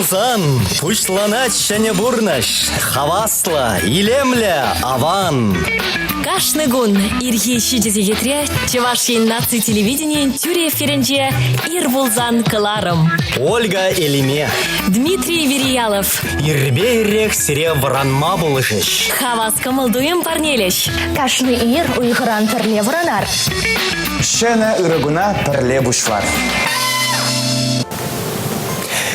пулсан пуҫланать ҫӗнӗ пурнӑҫ. Хаваслӑ, илемлӗ, аван. Кашни кун ирхи 7 сехетре Чӑваш Ен наци телевиденийӗн тӳрӗ эфирӗнче «Ир пулсан» кӑларӑм. Ольга Элиме. Дмитрий Вериялов. Ирпе ирех сире вӑранма пулӑшӗҫ. Хавас кӑмӑл-туйӑм парнелӗҫ. Кашни ир уйӑхран пӗрле вӑранар. Ҫӗнӗ ырӑ куна пӗрле пуҫлар.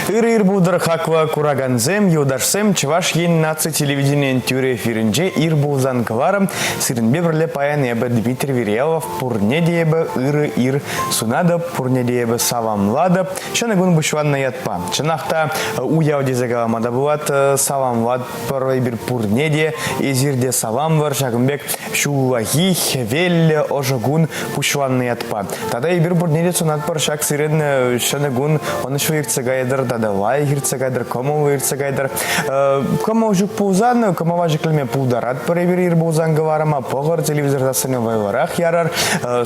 Ырӑ ир пултӑр хаклӑ куракансем, юлташсем, Чӑваш Ен наци телевиденийӗн тӳрӗ эфирӗнче ир пулсан кӑларӑм. Сирӗнпе пӗрле паян эпӗ Дмитрий Верьялов пурне те эпӗ ырӑ ир сунатӑп, пурне те эпӗ саламлатӑп. Ҫӗнӗ кун пуҫланнӑ ятпа. Чӑнах та уяв тесе калама та пулать, саламлатпӑр эпир пурне те, эсир те саламлӑр. Ҫакӑн пек ҫуллахи хӗвеллӗ ӑшӑ кун пуҫланнӑ ятпа. Тата эпир пурне те сунатпӑр ҫак сирӗн ҫӗнӗ кун ӑнӑҫлӑ иртсе кайтӑр, тата лайӑх иртсе кайтӑр, кӑмӑллӑ иртсе кайтӑр. Кӑмӑл ҫук пулсан, кӑмӑла ҫӗклеме пултаратпӑр эпир ир пулсан кӑларӑма пӑхӑр, телевизор сассине вӑйлӑрах ярар,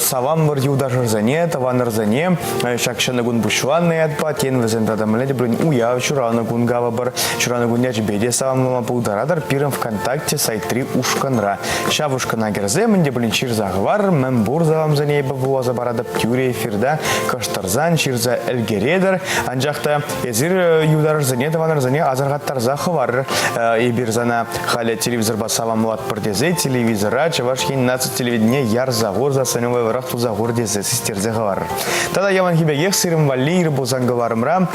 саламлӑр юлташӑрсене, тӑванӑрсене. Ҫак ҫӗнӗ кун пуҫланнӑ ятпа, тен, вӗсем тата мӗнле те пулин уяв ҫуралнӑ кун калӑпӑр. Ҫуралнӑ кун ячӗпе те саламлама пултаратӑр пирӗн ВКонтакте сайтри ушкӑнра. Ҫав ушкӑна кӗрсе мӗн те пулин ҫырса хӑварӑр, мӗн пур саламсене эпӗ вуласа паратӑп тӳрӗ эфирта кӑштӑрсан ҫырса ӗлкӗретӗр. Анчах та эсир юлташӑрсене, тӑванӑрсене асӑрхаттарса хӑварӑр. Эпир сана халӗ телевизорпа саламлатпӑр тесе телевизора Чӑваш Ен наци телевидение ярса хур, сассине вӑйлӑрах туса хур тесе систерсе хӑварӑр. Тата яланхи пекех сирӗн валли ир пулсан кӑларӑмра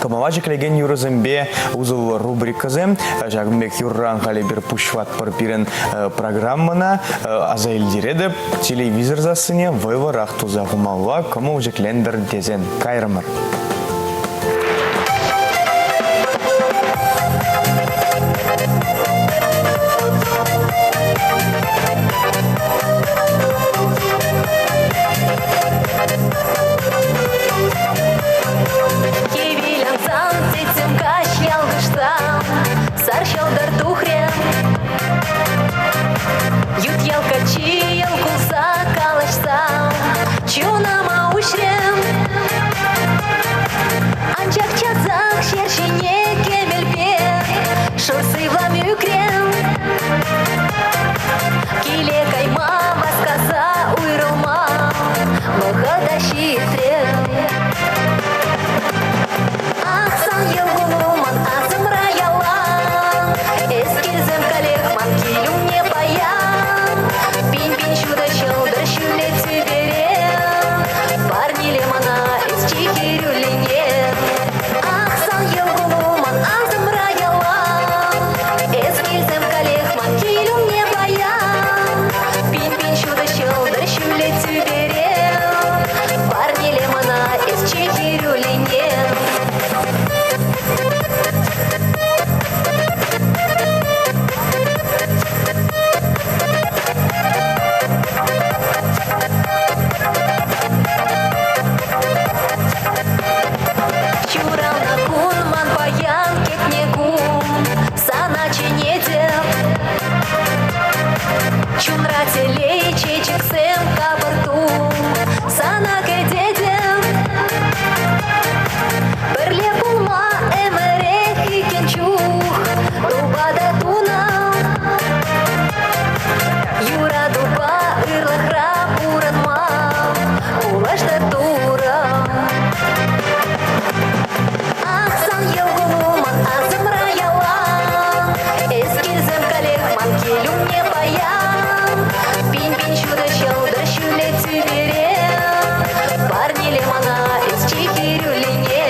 кӑмӑла ҫӗклекен юрӑсемпе усӑллӑ рубрикӑсем. Ҫакӑн пек юрран халӗ эпир пуҫлатпӑр пирӗн программӑна. Аса илтеретӗп, телевизор сассине вӑйлӑрах туса хумалла, кӑмӑл ҫӗклентӗр тесен кайрӑмӑр. Хӗвел ансан тӗттӗм каҫ ялкӑшсан Сар ҫӑлтӑр тухрӗ. Ют ял каччи йӑл кулса калаҫса Чунӑма уҫрӗ. Анчах часах ҫер ҫине кӗмӗлпе Шӑл сывлам ӳкрӗ. Киле кайма васкаса уйрӑлма вӑхӑта ҫитрӗ. Ах, сан йӑлкулу ман асӑмра ялан. Эс килсем каллех ман кил умне паян. Пин-пин ҫутӑ ҫӑлтӑр ҫӳле тӳпере. Парнеле мана эс чи хӗрӳллине. Ах, сан йӑлкулу ман асӑмра ялан. Эс килсем каллех ман кил умне паян. Пин-пин ҫутӑ ҫӑлтӑр ҫӳле тӳпере. Парнеле мана эс чи хӗрӳллине. Ҫуралнӑ кун ман паян кӗтнӗ кун сана чӗнетӗп. Чунра телей чечексем капӑр тум сана кӗтетӗп. Пӗрле пулма ӗмӗрех иккен чух тупа та тунӑ. Юратупа ырлӑхра пурӑнма пулӑштӑр Турӑ. Ах, сан йӑлкулу ман асӑмра ялан. Эс килсем каллех ман кил умне паян. Пин-пин ҫутӑ ҫӑлтӑр ҫӳле тӳпере. Парнеле мана эс чи хӗрӳллине.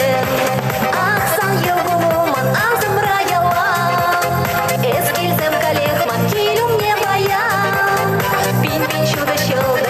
Ах, сан йӑлкулу ман асӑмра ялан. Эс килсем каллех ман кил умне паян. Пин-пин ҫутӑ ҫӑлтӑр.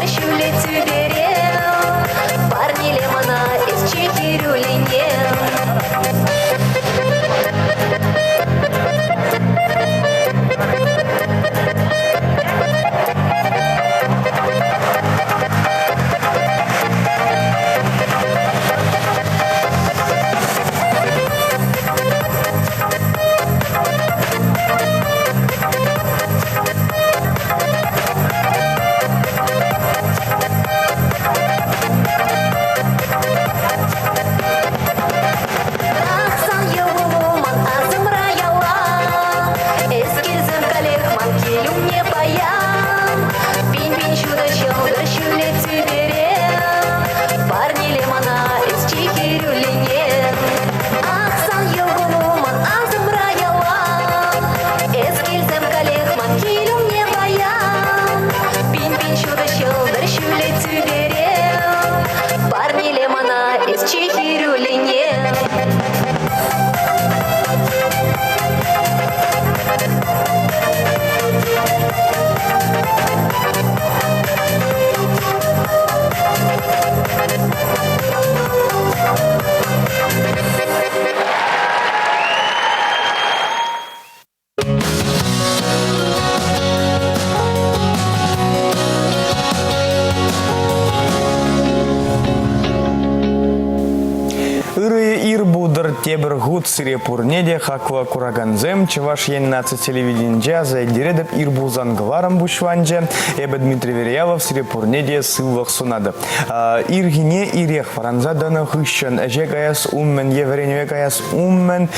Тепӗр хут сире пурне те хаклӑ куракансем Чӑваш Ен наци телевиденинче аса илтеретӗп ир пулсан кӑларӑм пуҫланчӗ. Эпӗ Дмитрий Верьялов сире пурне те сывлӑх сунатӑп. Ирхине ирех вӑранса тӑнӑ хыҫҫӑн ӗҫе каяс умӗн е вӗренӗве каяс умӗн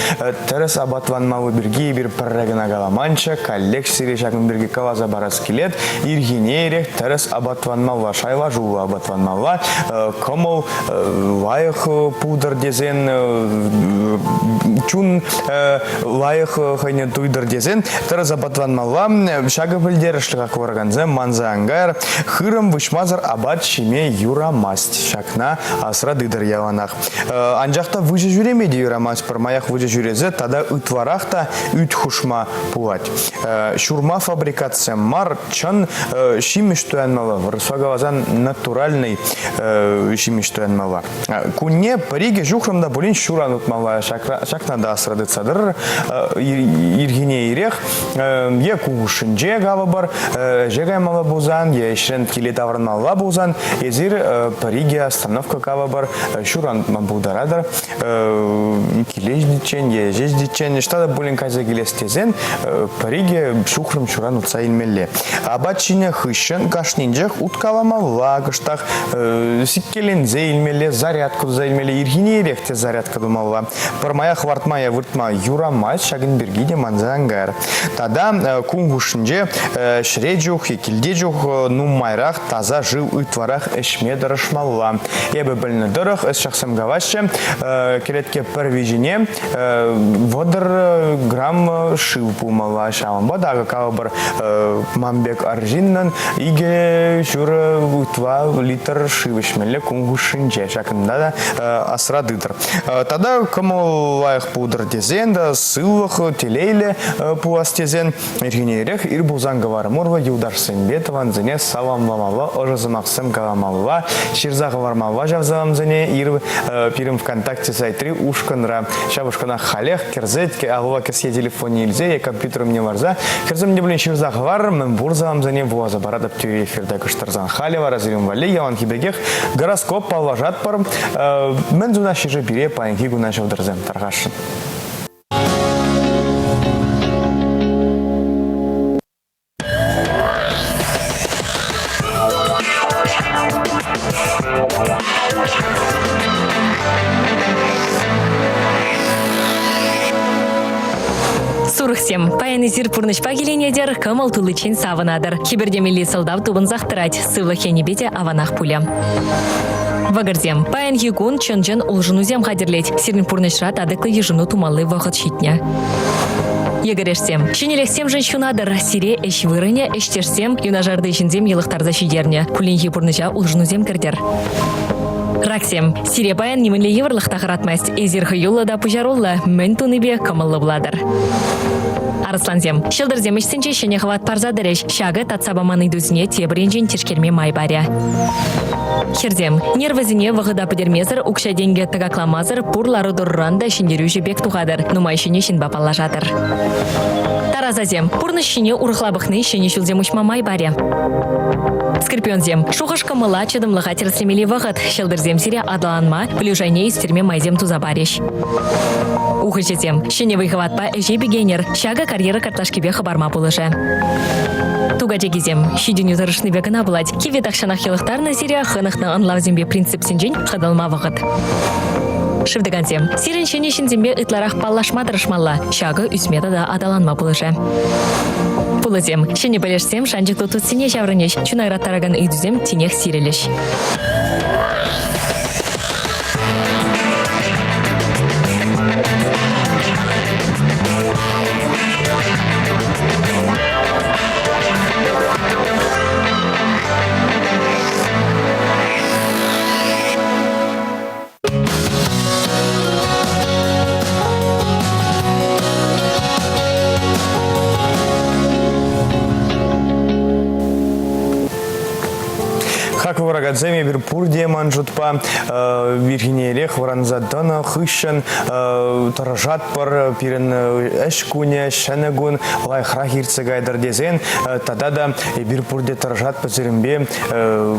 тӗрӗс апатланмалли пирки эпир пӗрре кӑна каламанччӗ. Каллех сире ҫакӑн пирки каласа парас килет. Ирхине ирех тӗрӗс апатланмалла, шайлашуллӑ апатланмалла. Кӑмӑл лайӑх пултӑр тесен, чун лайӑх хӑйне туйтӑр тесен тӗрӗс апатланмалла. Ҫакӑ пӗлтерӗшлӗ хак куракансем манса ан кайӑр. Хырӑм выҫмасӑр апат ҫиме юрамасть. Ҫакна асра тытӑр яланах. Анчах та выҫӑ ҫӳреме те юрамасть. Пӗрмаях выҫӑ ҫӳресе тата ытларах та ӳт хушма пулать. Ҫурма фабрикатсем мар, чӑн ҫимӗҫ туянмалла. Вырӑсла каласан натуральный ҫимӗҫ туянмалла. Кунне пӗр-икӗ ҫухрӑм та пулин ҫуран утмалла. Ҫакна та асра тытса тӑрӑр. Ирхине ирех е ку хушшинче калӑпӑр, ӗҫе каймалла пулсан, е ӗҫрен киле таврӑнмалла пулсан, эсир пӗр-икӗ остановка калӑпӑр, ҫуран утма пултаратӑр. Киле ҫитиччен е ӗҫе ҫитиччен ӑҫта та пулин кайса килес тесен пӗр-икӗ ҫухрӑм ҫуран утса илмелле. Апат ҫинӗ хыҫҫӑн кашнинчех уткаламалла, кӑштах сиккеленсе илмелле, зарядка туса илмелле, ирхине ирех те зарядка тумалла. Пӗрмаях хӑвартма е выртма юрамасть, ҫакӑн пирки те манса ан кайӑр. Тата кун хушшинче ҫӗре чух е килте чух нумайрах таса шыв ытларах ӗҫме тӑрӑшмалла. Эпӗ пӗлнӗ тӑрӑх, ӑсчахсем калаҫҫӗ, кӗлетке пӗр виҫине 30 грамм шыв пулмалла. Ҫавӑнпа та акӑ калӑпӑр, ман пек арҫыннӑн икӗ ҫур ытла литр шыв ӗҫмелле кун хушшинче. Ҫакӑнта та асра тытӑр. Тата кӑмӑл лайӑх пултӑр тесен та, сывлӑх телейлӗ пулас тесен Ирхине ирех ир пулсан кӑвар мурлӑ юлташсемпе тӑвансене саламламалла, ӑшӑ сӑмахсем каламалла, ҫырса хӑвармалла ҫав саламсене ир пирӗн ВКонтакте сайтри ушкӑнра. Ҫав ушкӑна халех кӗрсе алла кӗсье телефонне илсе е компьютер умне ларса хӗрсем те пулин ҫырса хӑварӑр, мӗн пур саламсене вуласа паратӑп тӳре эфирта кӑштӑрсан. Халӗ вара сирӗн валли яланхи пекех гороскоп паллашатпӑр. Мӗн сунаҫҫӗ-ши пире паянхи куна ҫӑлтӑрсем тархасшӑн? Сурӑхсем, паян эсир пурнӑҫпа киленетӗр, кӑмӑл тулличчен савӑнатӑр. Хӗпӗртемелли сӑлтав тупӑнсах тӑрать, сывлӑх енӗпе те аванах пулӗ. Вӑкӑрсем, паянхи кун чӑн-чӑн улшӑнусем хатӗрлет. Сирӗн пурнӑҫра татӑклӑ йышӑну тумалли вӑхӑт ҫитнӗ. Йӗкӗрешсем, ҫӗнӗлӗхсемшӗн ҫунатӑр. Сире ӗҫ вырӑнӗ, ӗҫтешсем, юнашарти ҫынсем йӑлӑхтарса ҫитернӗ. Кулленхи пурнӑҫа улшӑнусем кӗртӗр. Раксем, сире паян нимӗнле йывӑрлӑх та хӑратмасть. Эсир хӑюллӑ та пуҫаруллӑ, мӗн тунипе кӑмӑллӑ пулатӑр. Арӑслансем, ҫӑлтӑрсем ӗҫсенче ҫӗнӗ хӑват парса тӑрӗҫ. Ҫакӑ татса паман ыйтусене тепӗр енчен тишкерме май парӗ. Хӗрсем, нервӑсене вӑхӑта пӗтермесӗр, укҫа-тенкӗ тӑкакламасӑр пур лару-тӑруран та ҫӗнтерӳҫӗ пек тухатӑр, нумай ҫӗнӗ ҫынпа паллашатӑр. Тарасасем, пурнӑҫ ҫине урӑхла пӑхни ҫӗнӗ ҫулсем уҫма май парӗ. Скорпионсем, шухӑш-кӑмӑла, чӑтӑмлӑха тӗрӗслемелли вӑхӑт. Ҫӑлтӑрсем сире аталанма, пӗлӳ шайне ӳстерме майсем туса парӗҫ. Ухӑҫӑсем, ҫӗнӗ вӑй-хӑватпа ӗҫе пикенӗр. Ҫакӑ карьера картлашкипе хӑпарма пулӑшӗ. Тукачекисем, ҫитӗнӳ тӑрӑшнипе кӑна пулать. Кивӗ тахҫанах йӑлӑхтарнӑ сире хӑнӑхнӑ ӑнлавсемпе принципсенчен хӑтӑлма вӑхӑт. Шывтӑкансем, сирӗн ҫӗнӗ ҫынсемпе ытларах паллашма тӑрӑшмалла. Ҫакӑ ӳсме тата аталанма пулӑшӗ. Пулӑсем, ҫӗнӗ пӗлӗшсем шанчӑклӑ туссене ҫаврӑнӗҫ, чуна ыраттаракан ыйтусем тинех сирӗлӗҫ. Хаклӑ куракансем, эпир пурте ман шутпа ирхинерех вӑранса тӑнӑ хыҫҫӑн тӑрӑшатпӑр. Пирӗн ӗҫ кунӗ, ҫӗнӗ кун лайӑхрах иртсе кайтӑр тесен тата та эпир пурте тӑрӑшатпӑр сирӗнпе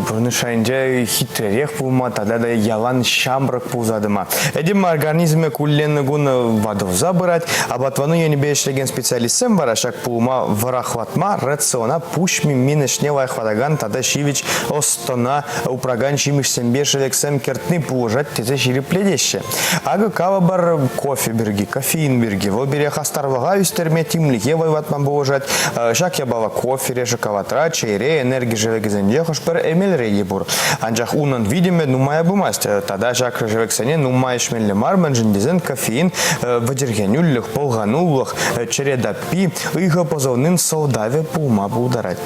пурнӑҫ шайӗнче хитререх пулма тата та ялан ҫамрӑк пулса тӑма. Этем организмӗ куллен кун ватӑлса пырать. Апатлану енӗпе ӗҫлекен специалистсем вара ҫак пулӑма вӑрахлатма рациона пуҫ мимин ӗҫне лайӑхлатакан тата ҫивӗч ӑс-тӑна упракан ҫимӗҫсемпе шӗвексем кӗртни пулӑшать тесе ҫирӗплетеҫҫӗ. Акӑ калӑпӑр кофе пирки, кофеин пирки. Вӑл пире хастарлӑха ӳстерме, тимлӗхе вӑйлатма пулӑшать. Ҫак япала кофере, шоколадра, чейре, энерги шӗвекӗсенче хӑш-пӗр эмелре те пур. Анчах унӑн витӗмӗ нумая пымасть. Тата ҫак шӗвексене нумай ӗҫмелле мар, мӗншӗн тесен кофеин вӗчӗрхенӳлӗх, пӑлханулӑх, чӗре таппи, ыйхӑ пӑсӑлнин сӑлтавӗ пулма пултарать.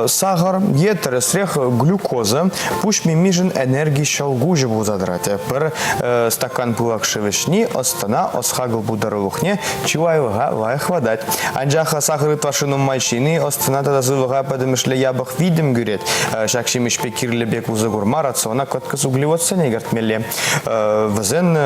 Сахӑр е тӗрӗсрех глюкоза пуҫ мимишӗн энерги ҫӑлкуҫӗ пулса тӑрать. Пӗр стакан пылак шыв ӗҫни ӑс-тӑна, ӑс-хакӑл пултарулӑхне чылайлӑха лайӑхлатать. Анчах сахӑр ытлашши нумай ҫини ӑс-тӑна тата сывлӑха пӗтӗмӗшле япӑх витӗм кӳрет. Ҫак ҫимӗҫпе кирлӗ пек усӑ курма рациона кӑткӑс углеводсене кӗртмелле. Вӗсен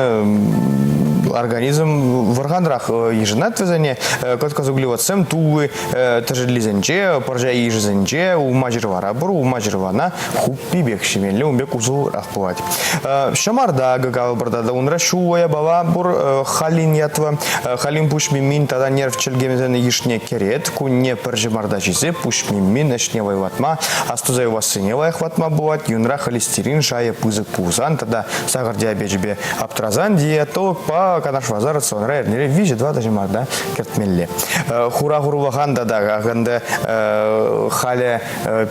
организм вӑрханрах йышӑнать вӗсене. Кӑткӑс углеводсем тулли тӗшӗллисенче, пӑрҫа йышӗсенче, улма-ҫырлара пур. Улма-ҫырлана хуппипех ҫимелле, ун пек усӑллӑрах пулать. Ҫӑмарта калӑпӑр тата унра ҫуллӑ япала пур, холин ятлӑ. Холин пуҫ мимин тата нерв чӗлкемӗсен йышне кӗрет. Кунне пӗр ҫӑмарта ҫисе пуҫ мимин ӗҫне вӑйлатма, астуса юлассине лайӑхлатма пулать. Юнра холестерин шайӗ пысӑк пулсан тата сахӑр диабечӗпе аптрасан диетологпа канашласа рационра эрнере 3-4 ҫӑмарта кӗртмелле. Хура хурлӑхан тата ӗнтӗ халӗ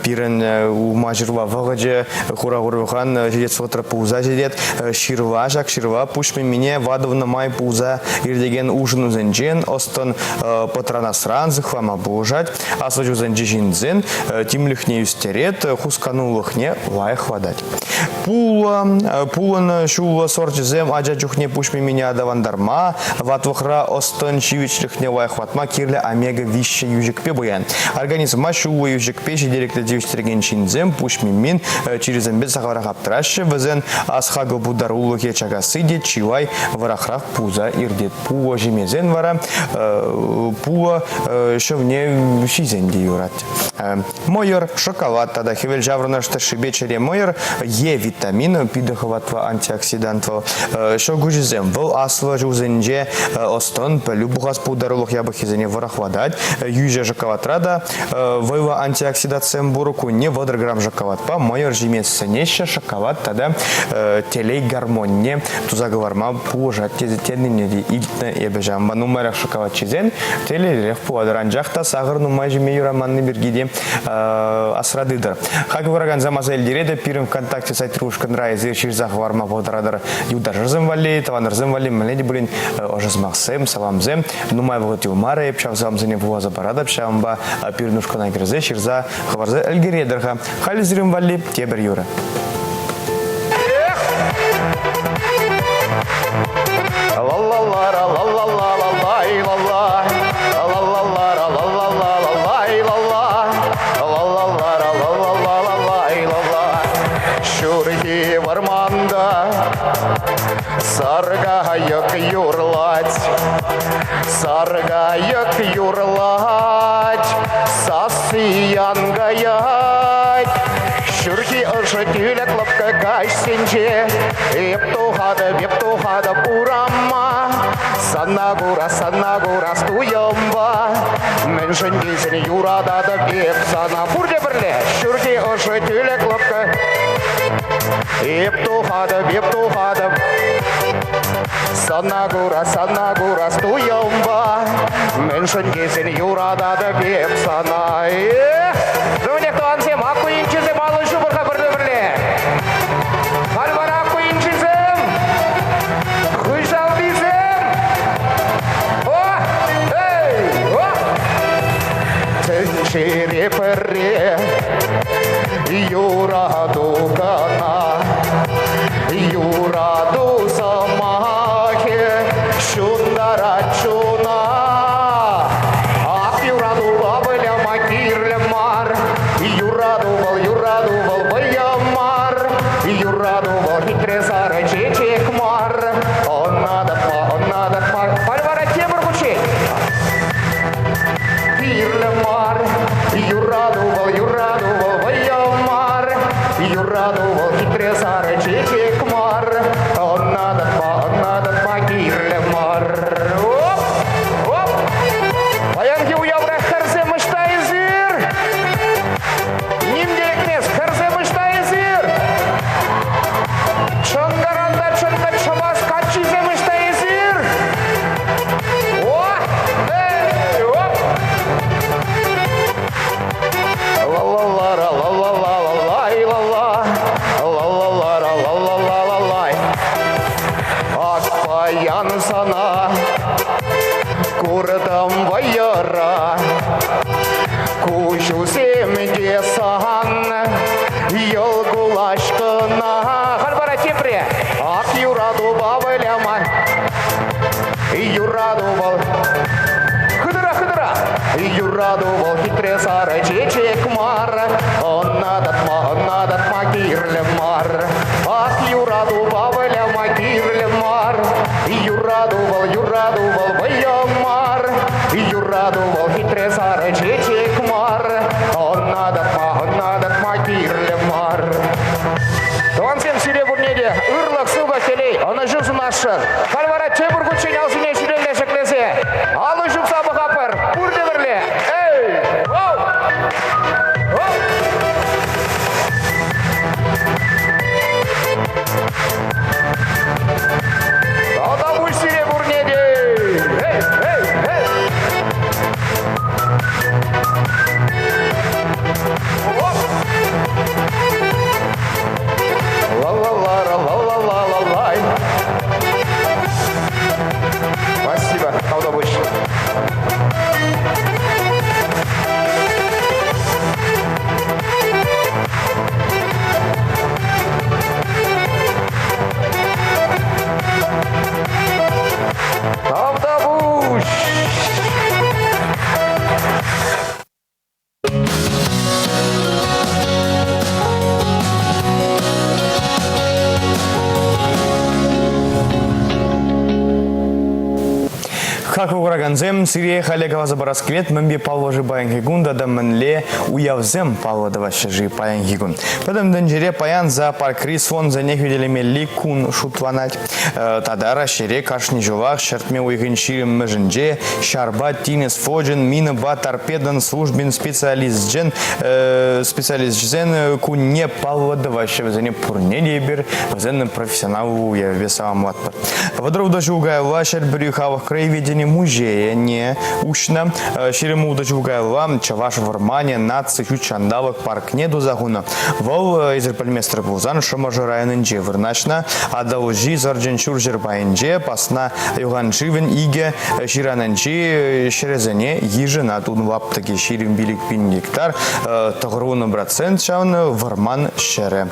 пирӗн улма-ҫырла вӑхӑчӗ хура хурлӑхан ҫитес вӑхӑтра пулса ҫитет. Ҫырла ҫак ҫырла пуҫ мимине ватӑлнӑ май пулса иртекен улшӑнусенчен ӑс-тӑн пӑтранасран сыхлама пулӑшать. Аслӑ ҫулсенчи ҫынсен тимлӗхне ӳстерет, хусканулӑхне лайӑхлатать. Пулӑ, пулӑн ҫуллӑ сорчӗсем ача чухне пуҫ мимине аталантарма, ватлӑхра ӑс-тӑн ҫивӗчлӗхне лайӑхлатма кирлӗ омега-виҫҫӗ йӳҫӗкпе пуян. Организма ҫуллӑ йӳҫӗкпе ҫителӗклӗ тивӗҫтерекен ҫынсем пуҫ мимин чирӗсемпе сахалрах аптӑраҫҫӗ, вӗсен ас-хакӑл пултарулӑхӗ чакасси те чылай вӑрахрах пулса иртет. Пулӑ ҫимесен вара пулӑ ҫӑвне ҫисен те юрать. Мӑйӑр, шоколад тата хӗвел ҫаврӑнӑш тӗшшипе чӗре мӑйӑр Е витамин питӗ хӑватлӑ антиоксидант вӑл. Ҫӑлкуҫӗсем вӑл аслӑ ҫулсенче ӑс-тӑн, пӗлӳ пухас пултарулӑх япӑххисене вӑрахлатать. Йӳҫӗ шоколадра та вӑйлӑ антиоксидантсем пур. Кунне 30 грамм шоколадпа мӑйӑр ҫиме сӗнеҫҫӗ. Шоколад тата телей гормонне туса кӑларма пулӑшать тесе тенине те илтнӗ эпӗ. Ҫавӑнпа нумайрах шоколад ҫисен телейлӗрех пулатӑр. Анчах та сахӑр нумай ҫиме юраманни пирки те асра тытӑр. Хаклӑ куракансем аса илтеретӗп, пирӗн ВКонтакте сайтри ушкӑнра эсир ҫырса хӑварма пултаратӑр. Юлташӑрсем валли, тӑванӑрсем валли мӗнле те пулин ӑшӑ сӑмахсем, саламсем. Нумай вӑхӑт юлмарӗ, эп ҫав саламсене вуласа паратӑп. Ҫавӑнпа пирӗн ушкӑна кӗрсе ҫырса хӑварса ӗлкӗретӗр-ха. Халӗ сирӗн валли тепӗр юрӑ. Ҫурхи вӑрманта саркайӑк юрлать, саркайӑк юрлать, сасси ян каять. Ҫурхи ӑшӑ тӳлек лӑпкӑ каҫсенче эп тухатӑп, эп тухатӑп урама. Сана курас, сана курас туйӑмпа, мӗншӗн тесен юрататӑп эп сана. Пурте пӗрле ҫурхи ӑшӑ тӳлек лӑпкӑ. Эп тухатӑп, эп тухатӑп. Сана курас, сана курас туйӑмпа, мӗншӗн тесен юрататӑп эп сана. Эх, Мӗнех, тӑвансем, аккуинчисем алӑ ҫупӑр-ха пӗрле-пӗрле. Халь вара аккуинчисем, хыҫалтисем. О, эй, о! Тӗнчере пӗрре юрату кӑна, юрату сӑмахӗ ҫунтарать чуна. Ах, юратупа выляма кирлӗ мар, юрату вӑл, юрату вӑл вӑйӑ мар. Юрату вӑл хитре сарӑ чечек мар, Ӑна татма, ӑна татма кирлӗ мар. Ах, юратупа выляма кирлӗ мар. Юрату вӑл, юрату вӑл вӑйӑ мар. Юрату вӑл хитре сарӑ чечек мар. Ӑна татма, ӑна татма кирлӗ мар. Тӑвансем, сире пурне те ырлӑх, сывлӑх, телей, ӑнӑҫу сунасшӑн. Халь вара тепӗр хутчен алсине ҫӳлелле ҫӗклесе алӑ ҫупса пӑхатпӑр. Пурте пӗрле. Эй! Оу! Оу! Тавтапуҫ сире пурне те! Эй, эй, эй! Оп! Ла-ла-ла-ла-ла-ла-ла-лай. Спасибо, тавтапуҫ. Тавтапуҫ! Хаклӑ куракансем, сире халӗ каласа парас килет, мӗнпе паллӑ-ши паянхи кун тата мӗнле уявсем паллӑ тӑваҫҫӗ-ши паянхи кун? Пӗтӗм тӗнчере паян зоопаркри слонсене хӳтӗлемелли кун шутланать. Тата Раҫҫейре кашни ҫулах ҫӗртме уйӑхӗн ҫирӗммӗшӗнче ҫарпа тинӗс флочӗн минӑпа торпедӑн службин специалисчӗн специалисчӗсен кунне паллӑ тӑваҫҫӗ. Вӗсене пурне те эпир вӗсен профессионал уявӗпе саламлатпӑр. Вӑтӑр ҫул каялла Ҫӗрпӳри халӑх краеведени музейне уҫнӑ. 26 ҫул каялла Чӑваш вӑрманӗ наци ҫут ҫанталӑк паркне туса хунӑ. Вӑл, эсир пӗлместӗр пулсан, Шӑмӑршӑ районӗнче вырнаҫнӑ. Атӑлҫи сӑрчӗн ҫурҫӗр пайӗнче Пасна юханшывӗн икӗ ҫыранӗнчи ҫӗрӗсене йышӑнать. Ун лаптӑкӗ 25 пин гектар, 90% ҫавӑн вӑрман ҫӗрӗ.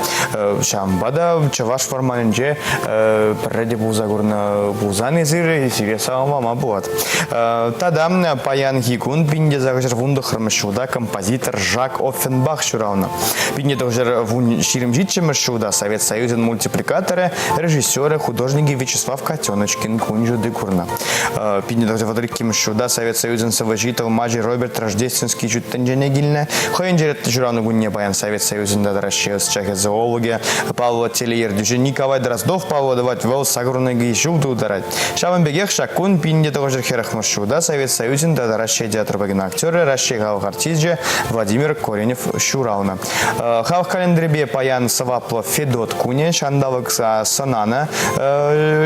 Ҫавӑнпа та Чӑваш вӑрманӗнче пӗрре те пулса курнӑ пулсан эсир сире саламлама пулать. Тата паянхи кун 1919 ҫулта композитор Жак Оффенбах ҫуралнӑ. 1927 ҫулта Совет Союзӗн мультипликаторӗ, режиссерӗ, художникӗ Вячеслав Котеночкин кун ҫути курнӑ. 1932 ҫулта Совет Союзӗн сӑвӑҫи тӑлмачӗ Роберт Рождественский ҫут тӗнчене килнӗ. Хӑйӗн черетлӗ ҫуралнӑ кунне паян Совет Союзӗн тата Раҫҫей ӑсчахӗ зоологӗ, паллӑ телеертӳҫӗ Николай Дроздов паллӑ тӑвать, вӑл сакӑрвунӑ ҫул тултарать. Ҫавӑн пекех ҫак кун 1940 ҫулта Совет Союзӗн тата Раҫҫей театрпа кино актерӗ, Раҫҫей халӑх артисчӗ Владимир Коренев ҫуралнӑ. Халӑх календарӗпе паян сӑваплӑ Федот кунӗ ҫанталӑк сӑнанӑ.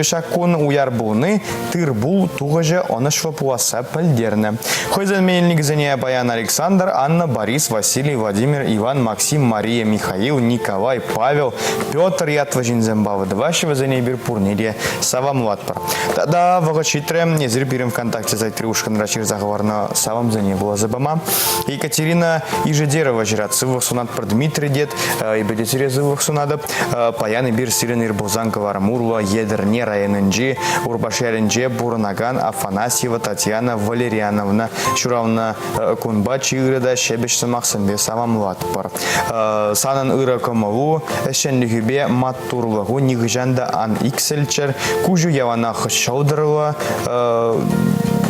Ҫак кун уяр пулни тыр-пул тухӑҫӗ ӑнӑҫлӑ пуласса пӗлтернӗ. Хӑйсен мельникӗсене паян Александр, Анна, Борис, Василий, Владимир, Иван, Максим, Мария, Михаил, Николай, Павел, Петр ятлӑ ҫынсем паллӑ тӑваҫҫӗ. Вӗсене эпир пурне те саламлатпӑр. Тата вӑхӑт ҫитрӗ. Эсир пирӗн ВКонтакте сайтри ушкӑнра ҫырса хӑварнӑ саламсене вуласа пама. Екатерина Ижедерова ҫырать. Сывлӑх сунатпӑр Дмитрий дед. Эпӗ те сире сывлӑх сунатӑп. Паян эпир сирӗн ир пулсан кӑларӑм урлӑ Етӗрне районӗнчи Урпаш ялӗнче пурӑнакан Афанасьева Татьяна Валериановна ҫуралнӑ кунпа чи ырӑ та ҫепӗҫ сӑмахсемпе саламлатпӑр. Санӑн ырӑ кӑмӑлу, ӗҫченлӗхӳпе маттурлӑху нихӑҫан та ан иксӗлччӗр, куҫу яланах ҫӑлтӑрлӑ,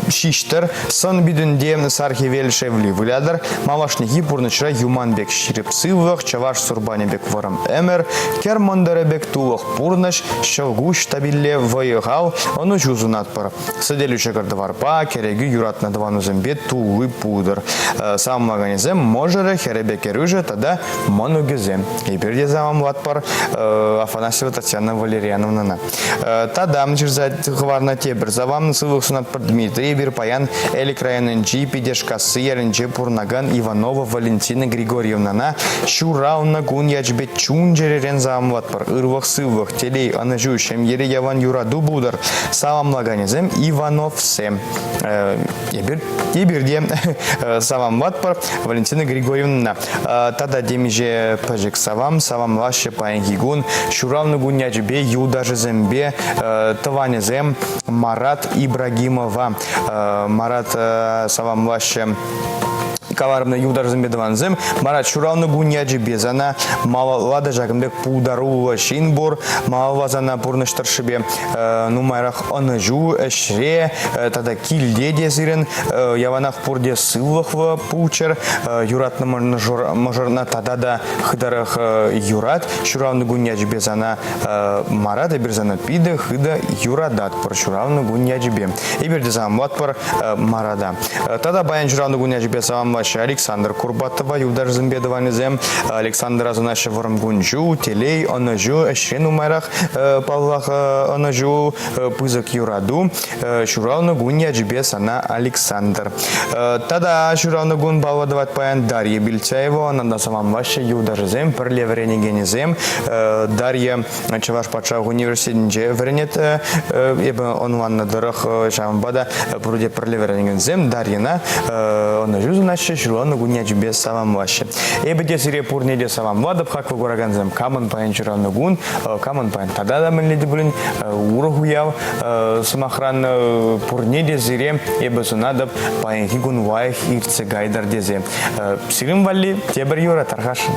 ҫиҫтӗр, сӑн-питӗнте сар хӗвел шевли вылятӑр, малашнехи пурнӑҫра юман пек ҫирӗп сывлӑх, чӑваш сурпанӗ пек вӑрӑм ӗмӗр, кӗр мӑнтӑрӗ пек тулӑх пурнӑҫ, ҫӑлкуҫ табилле вӑй-хал, ӑнӑҫу сунатпӑр. Сӗтелӳ ҫӑкӑр-тӑварпа, кӗрекӳ юратнӑ тӑванусемпе тулли пултӑр. Саламлаканӗсем мӑшӑрӗ, хӗрӗпе кӗрӳшӗ тата мӑнукӗсем. Эпир те саламлатпӑр Афанасьева Татьяна Валерьяновнӑна. Тата ҫырса хӑварнӑ тепӗр салам сывлӑх сунатпӑр Дмитрий. Эпир паян Элӗк районӗнчи Питӗшкасси ялӗнче пурӑнакан Иванова Валентина Григорьевнӑна ҫуралнӑ кун ячӗпе чун-чӗререн саламлатпӑр. Ырлӑх-сывлӑх, телей, ӑнӑҫу, ҫемьере ялан юрату пултӑр. Саламлаканӗсем Ивановсем. Эпир, эпир те саламлатпӑр Валентина Григорьевнӑна. Тата темиҫе пӗчӗк салам саламлаҫҫӗ паянхи кун. Ҫуралнӑ кун ячӗпе юлташӗсемпе тӑванӗсем Марат Ибрагимова. Марат саламлаҫҫӗ. Каларӑмна юлташсемпе тӑвансем, Марат ҫуралнӑ кун ячӗпе сана малалла та ҫакӑн пек пултаруллӑ ҫын пур, малалла сана пурнӑҫ тӑршшӗпе нумайрах ӑнӑҫу ӗҫре тата килте те сирӗн яланах пурте сывлӑхлӑ пулччӑр, юратнӑ мӑшӑрна тата та хытӑрах юрат. Ҫуралнӑ кун ячӗпе сана Марат, эпир сана питӗ хытӑ юрататпӑр ҫуралнӑ кун ячӗпе. Эпир те саламлатпӑр Марата. Тата паян ҫуралнӑ кун ячӗпе саламлаҫҫӗ Александр Курбатова, юлташӗсемпе тӑванӗсем. Александра асӑнаҫҫӗ вӑрӑм кун-ҫул, телей, ӑнӑҫу, ӗҫре нумайрах, паллах, ӑнӑҫу, пысӑк юрату. Ҫуралнӑ кун ячӗпе сана, Александр. Тата ҫуралнӑ кун паллӑ тӑвать паян Дарья Бельцаева. Ӑна та саламлаҫҫӗ юлташӗсем, пӗрле вӗренекенӗсем. Дарья Чӑваш патшалӑх университетӗнче вӗренет. Эпӗ ӑнланнӑ тӑрӑх, ҫавӑнпа та пурте пӗрле вӗренекенсем Дарьяна ӑнӑҫу сунаҫҫӗ, ҫуралнӑ кун ячӗпе саламлаҫҫӗ. Эпӗ те сире пурне те саламлатӑп, хаклӑ куракансем. Камӑн паян ҫуралнӑ кун, камӑн паян тата та мӗнле те пулин урӑх уяв. Сӑмахран, пурне те сире эпӗ сунатӑп паянхи кун лайӑх иртсе кайтӑр тесе. Сирӗн валли тепӗр юрӑ тархасшӑн.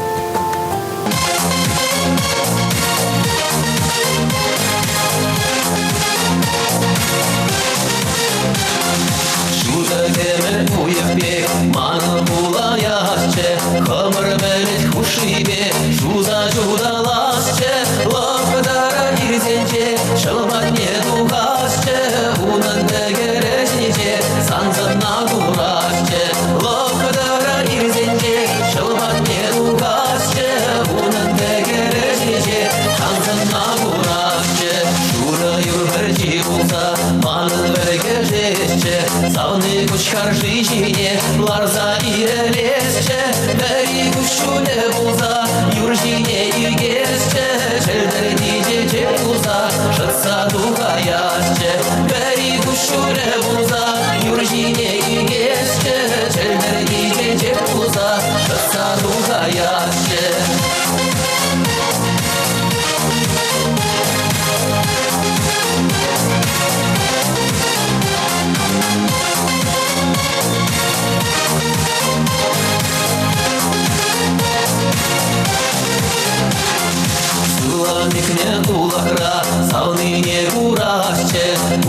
Ҫутӑ кӗмӗл уйӑх пек манӑн пулаясчӗ, хӑмӑр пӗлӗт хушшипе шуса ҫуталасчӗ, лӑпкӑ тара ирсенче ҫӑл патне тухасчӗ, унӑн тӗкӗрӗ ҫинче сан сӑнна курасчӗ, лӑпкӑ тара ирсенче ҫӑл патне тухасчӗ, унӑн тӗкӗрӗ ҫинче сан сӑнна курасчӗ, шурӑ юр пӗрчи пулса манӑн вӗркӗшесчӗ, савни куҫ харши ҫине ларса ирӗлесчӗ, пӗри куҫҫулӗ пулса юр ҫине ӳкесчӗ, чӗлтӗрти чечек пулса шӑтса тухаясчӗ, пӗри куҫҫулӗ пулса юр ҫине ӳкесчӗ, чӗлтӗрти чечек пулса шӑтса тухаясчӗ. Сывлӑхне улӑхра савнине курасчӗ,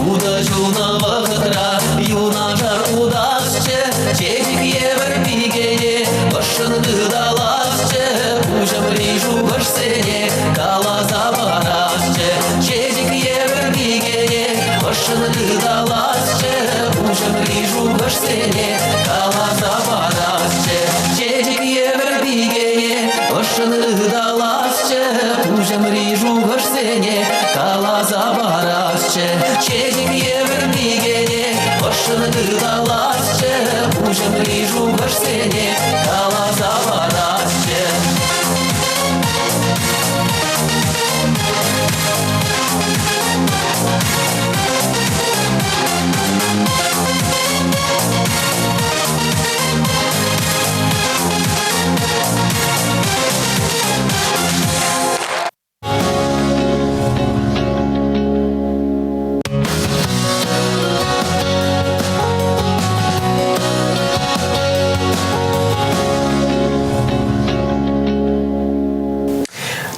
утӑ ҫулнӑ вӑхӑтра юнашар утасчӗ, чечек евӗр пикене ӑшшӑн ыталасчӗ, пуҫӑмри шухӑшсене каласа парасчӗ, чечек евӗр пикене ӑшшӑн ыталасчӗ, пуҫӑмри шухӑшсене каласа парасчӗ, чечек евӗр пикене ӑшшӑн ыталасчӗ, пуҫӑмри шухӑшсене каласа парасчӗ, чечек евӗр пикене ӑшшӑн ыталасчӗ, пуҫӑмри шухӑшсене каласа парасчӗ.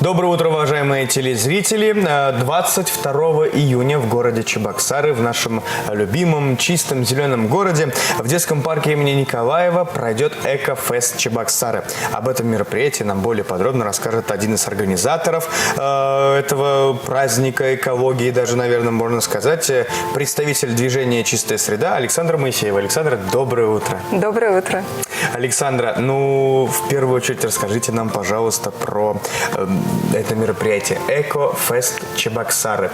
Доброе утро, уважаемые телезрители. 22 июня в городе Чебоксары, в нашем любимом чистом зеленом городе, в детском парке имени Николаева пройдет Эко-фест Чебоксары. Об этом мероприятии нам более подробно расскажет один из организаторов этого праздника экологии, даже, наверное, можно сказать, представитель движения «Чистая среда» Александра Моисеева. Александра, доброе утро. Доброе утро. Александра, ну, в первую очередь расскажите нам, пожалуйста, про это мероприятие «Эко-фест Чебоксары».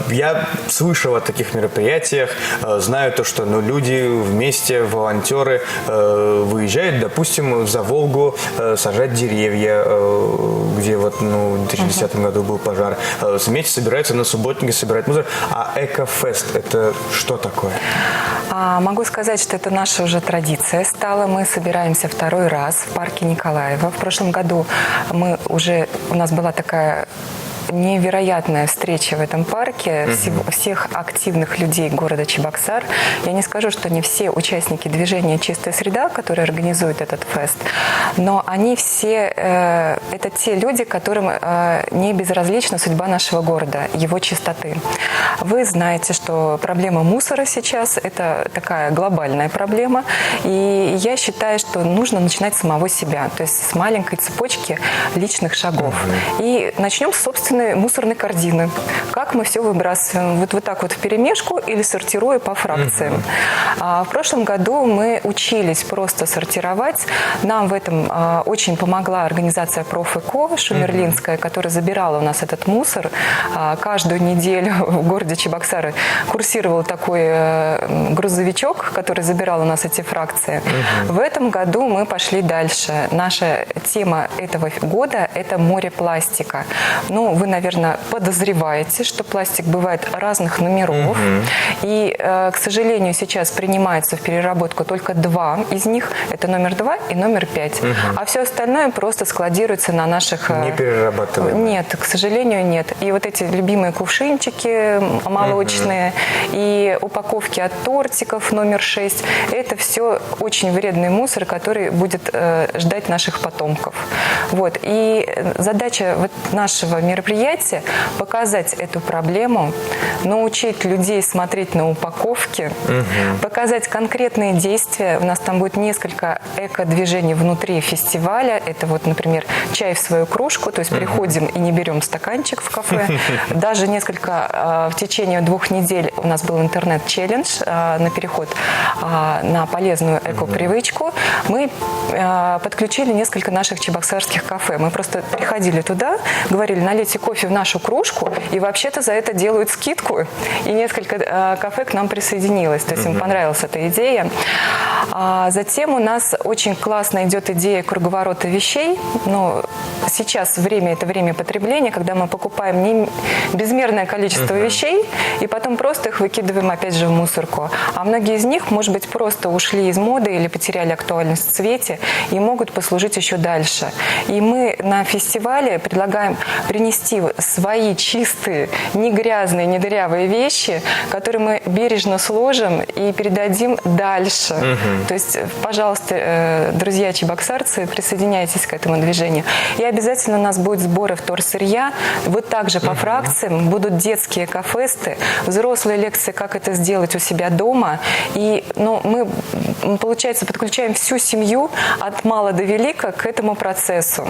Я слышал о таких мероприятиях, знаю то, что ну, люди вместе, волонтеры, выезжают, допустим, за Волгу сажать деревья, где вот ну, в 2010 году был пожар. Вместе собираются на субботнике собирать мусор. А «Эко-фест» – это что такое? Могу сказать, что это наша уже традиция стала. Мы собираемся второй раз в парке Николаева. В прошлом году мы уже, у нас была такая невероятная встреча в этом парке всех активных людей города Чебоксар. Я не скажу, что не все участники движения «Чистая среда», которые организуют этот фест, но они все, э, это те люди, которым э, не безразлична судьба нашего города, его чистоты. Вы знаете, что проблема мусора сейчас – это такая глобальная проблема. И я считаю, что нужно начинать с самого себя, то есть с маленькой цепочки личных шагов. И начнем с собственной мусорной корзины. Как мы все выбрасываем? Вот, вот так вот в перемешку или сортируя по фракциям. А в прошлом году мы учились просто сортировать. Нам в этом а, очень помогла организация «Профэко» Шумерлинская, которая забирала у нас этот мусор. А, каждую неделю в городе Чебоксары курсировал такой э, грузовичок, который забирал у нас эти фракции. В этом году мы пошли дальше. Наша тема этого года – это море пластика. Ну, вы, наверное, подозреваете, что пластик бывает разных номеров. И, э, к сожалению, сейчас принимается в переработку только два из них. Это номер два и номер пять. А все остальное просто складируется на наших... Не перерабатываемое. Нет, к сожалению, нет. И вот эти любимые кувшинчики молочные, и упаковки от тортиков номер 6, это все очень вредный мусор, который будет э, ждать наших потомков. Вот. И задача вот нашего мероприятия показать эту проблему, научить людей смотреть на упаковки, показать конкретные действия. У нас там будет несколько эко-движений внутри фестиваля. Это вот, например, чай в свою кружку, то есть приходим и не берем стаканчик в кафе. Даже несколько в течение двух недель у нас был интернет-челлендж на переход на полезную эко-привычку. Мы подключили несколько наших чебоксарских кафе. Мы просто приходили туда, говорили, налейте кофе в нашу кружку, и вообще-то за это делают скидку. И несколько кафе к нам присоединилось. То есть им понравилась эта идея. А затем у нас очень классно идет идея круговорота вещей. Но сейчас время – это время потребления, когда мы покупаем не безмерное количество вещей и потом просто их выкидываем опять же в мусорку. А многие из них, может быть, просто ушли из моды или потеряли актуальность в цвете и могут послужить еще дальше. И мы на фестивале предлагаем принести свои чистые, не грязные, не дырявые вещи, которые мы бережно сложим и передадим дальше. То есть, пожалуйста, э, друзья чебоксарцы, присоединяйтесь к этому движению. И обязательно у нас будут сборы вторсырья. Вот также по фракциям будут детские кафесты, взрослые лекции, как это сделать у себя дома. И ну, мы, получается, подключаем всю семью от мала до велика к этому процессу.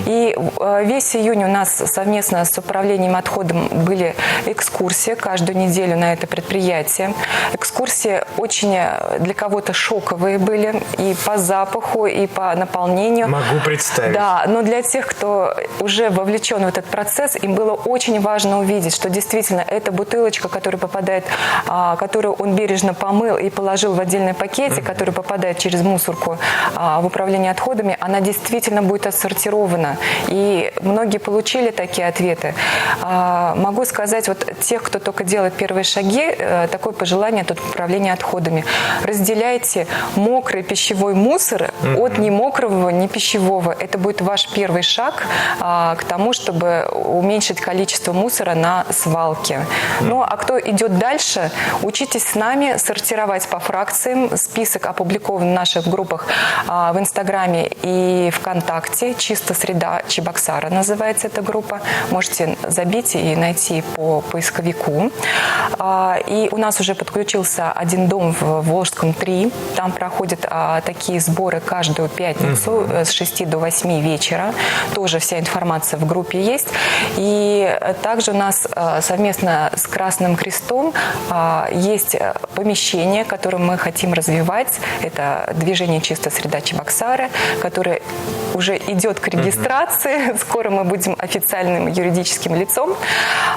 И э, весь июнь у нас совместно с управлением отходом были экскурсии каждую неделю на это предприятие. Экскурсии очень э, для кого-то шоковые были и по запаху, и по наполнению. Могу представить. Да, но для тех, кто уже вовлечен в этот процесс, им было очень важно увидеть, что действительно эта бутылочка, которая попадает, а, которую он бережно помыл и положил в отдельный пакетик, который попадает через мусорку а, в управление отходами, она действительно будет отсортирована. И многие получили такие ответы. А, могу сказать, вот тех, кто только делает первые шаги, э, такое пожелание от управления отходами. Разделяйте мокрый пищевой мусор от немокрого, не пищевого. Это будет ваш первый шаг а, к тому, чтобы уменьшить количество мусора на свалке. Ну, а кто идет дальше, учитесь с нами сортировать по фракциям. Список опубликован в наших группах а, в Инстаграме и ВКонтакте. «Чисто среда Чебоксара» называется эта группа. Можете забить и найти по поисковику. А, и у нас уже подключился один дом в Волжском 3. Там проходят а, такие сборы каждую пятницу с 6 до 8 вечера. Тоже вся информация в группе есть. И также у нас э, совместно с Красным Крестом а, есть э, помещение, которое мы хотим развивать. Это движение «Чистая среда Чебоксары», которое уже идет к регистрации. Скоро мы будем официальным юридическим лицом.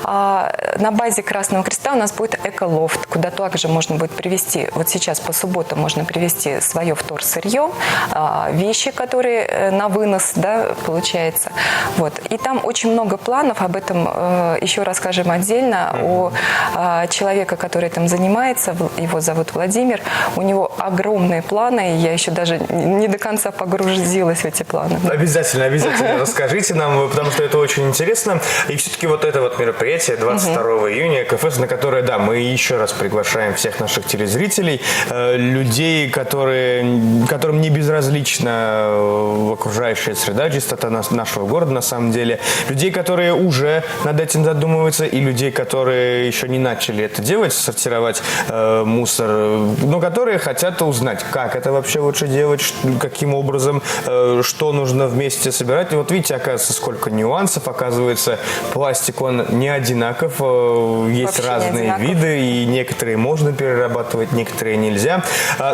А, на базе Красного Креста у нас будет эколофт, куда также можно будет привезти, вот сейчас по субботам можно привезти свое вторсырье, а, вещи, которые э, на вынос, да, получается. Вот. И там очень много планов, об этом э, еще расскажем отдельно, о а, человека, который там занимается, его зовут Владимир, у него огромные планы, и я еще даже не до конца погрузилась в эти планы. Обязательно, обязательно расскажите нам, потому что это очень интересно. интересно. И все-таки вот это вот мероприятие 22 июня, КФС, на которое, да, мы еще раз приглашаем всех наших телезрителей, людей, которым не безразлична окружающая среда, чистота нашего города на самом деле, людей, которые уже над этим задумываются, и людей, которые еще не начали это делать, сортировать мусор, но которые хотят узнать, как это вообще лучше делать, каким образом, что нужно вместе собирать. И вот видите, оказывается, сколько нюансов. Оказывается, пластик, он не одинаков, есть Вообще не разные одинаков. виды, и некоторые можно перерабатывать, некоторые нельзя.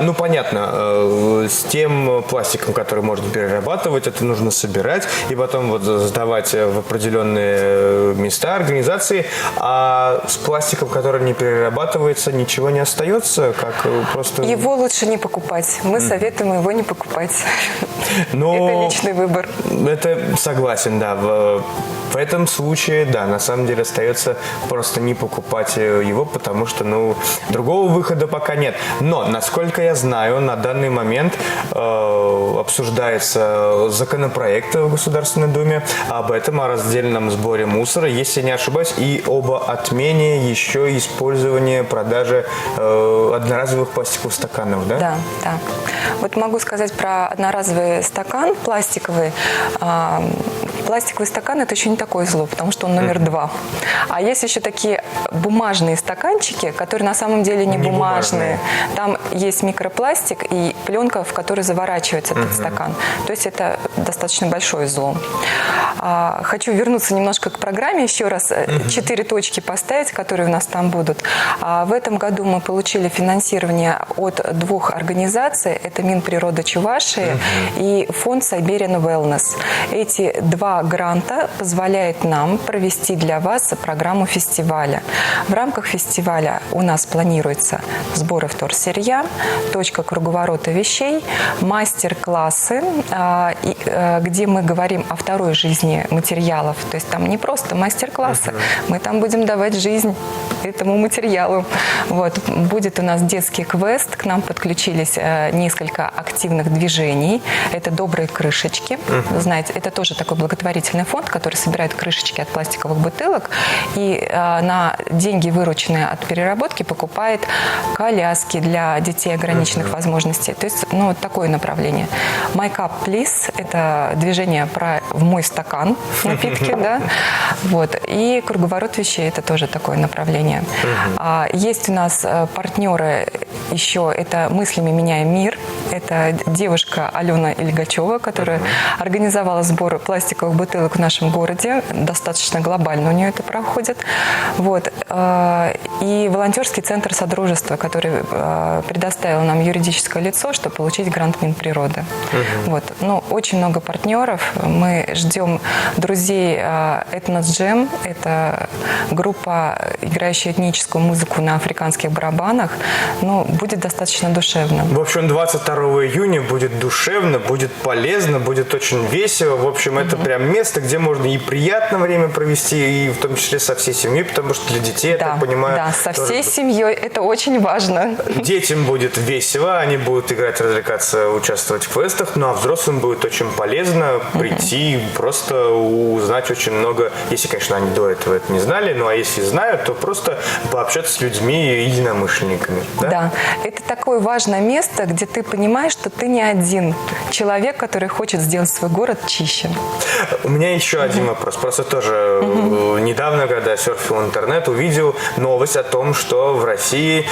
Ну, понятно, с тем пластиком, который можно перерабатывать, это нужно собирать и потом вот сдавать в определенные места, организации. А с пластиком, который не перерабатывается, ничего не остается, как просто... Его лучше не покупать. Мы советуем его не покупать. Но Это личный выбор. Это согласен, да. В этом случае, да, на самом деле остается просто не покупать его, потому что, ну, другого выхода пока нет. Но, насколько я знаю, на данный момент обсуждается законопроект в Государственной Думе об этом, о раздельном сборе мусора, если не ошибаюсь, и об отмене еще использования продажи одноразовых пластиковых стаканов, да? Да. Вот могу сказать про одноразовый стакан пластиковый. Пластиковый стакан – это еще не такое зло, потому что он номер 2. А есть еще такие бумажные стаканчики, которые на самом деле не Не бумажные. бумажные. Там есть микропластик и пленка, в которой заворачивается этот стакан. То есть это достаточно большое зло. Хочу вернуться немножко к программе еще раз. 4 точки поставить, которые у нас там будут. В этом году мы получили финансирование от 2 организаций. Это Минприрода Чувашии и фонд Siberian Wellness. Эти 2 гранта позволяют нам провести для вас программу фестиваля. В рамках фестиваля у нас планируется сборы вторсырья, точка круговорота вещей, мастер-классы, где мы говорим о второй жизни материалов. То есть там не просто мастер-классы, мы там будем давать жизнь этому материалу. Будет у нас детский квест, к нам подключились несколько активных движений. Это «Добрые крышечки». Знаете, это тоже такой благотворительный фонд, который собирает крышечки от пластиковых бутылок и на деньги, вырученные от переработки, покупает коляски для детей ограниченных возможностей. То есть, вот такое направление. My Cup Please – это движение про в мой стакан напитки, да. И круговорот вещей – это тоже такое направление. Есть у нас партнеры еще, это «Мыслями меняем мир». Это девушка Алена Ильгачева, которая организовала сбор пластиковых бутылок в нашем городе. Достаточно глобально у нее это проходит. И волонтерский центр Содружества, который предоставил нам юридическое лицо, чтобы получить грант Минприроды. Очень много партнеров. Мы ждем друзей Этноджем. Это группа, играющая этническую музыку на африканских барабанах. Будет достаточно душевно. 22 июня будет душевно, будет полезно, будет очень весело. Это прям место, где можно и приятно время провести, и в том числе со всей семьей, потому что для детей, я так понимаю, Да, со тоже всей семьей. Это очень важно. Детям будет весело, они будут играть, развлекаться, участвовать в квестах, а взрослым будет очень полезно прийти, просто узнать очень много, если, конечно, они до этого это не знали, а если знают, то просто пообщаться с людьми и единомышленниками. Да? Да, это такое важное место, где ты понимаешь, что ты не один человек, который хочет сделать свой город чище. У меня еще один вопрос. Просто тоже недавно, когда серфил интернет, увидел новость о том, что в России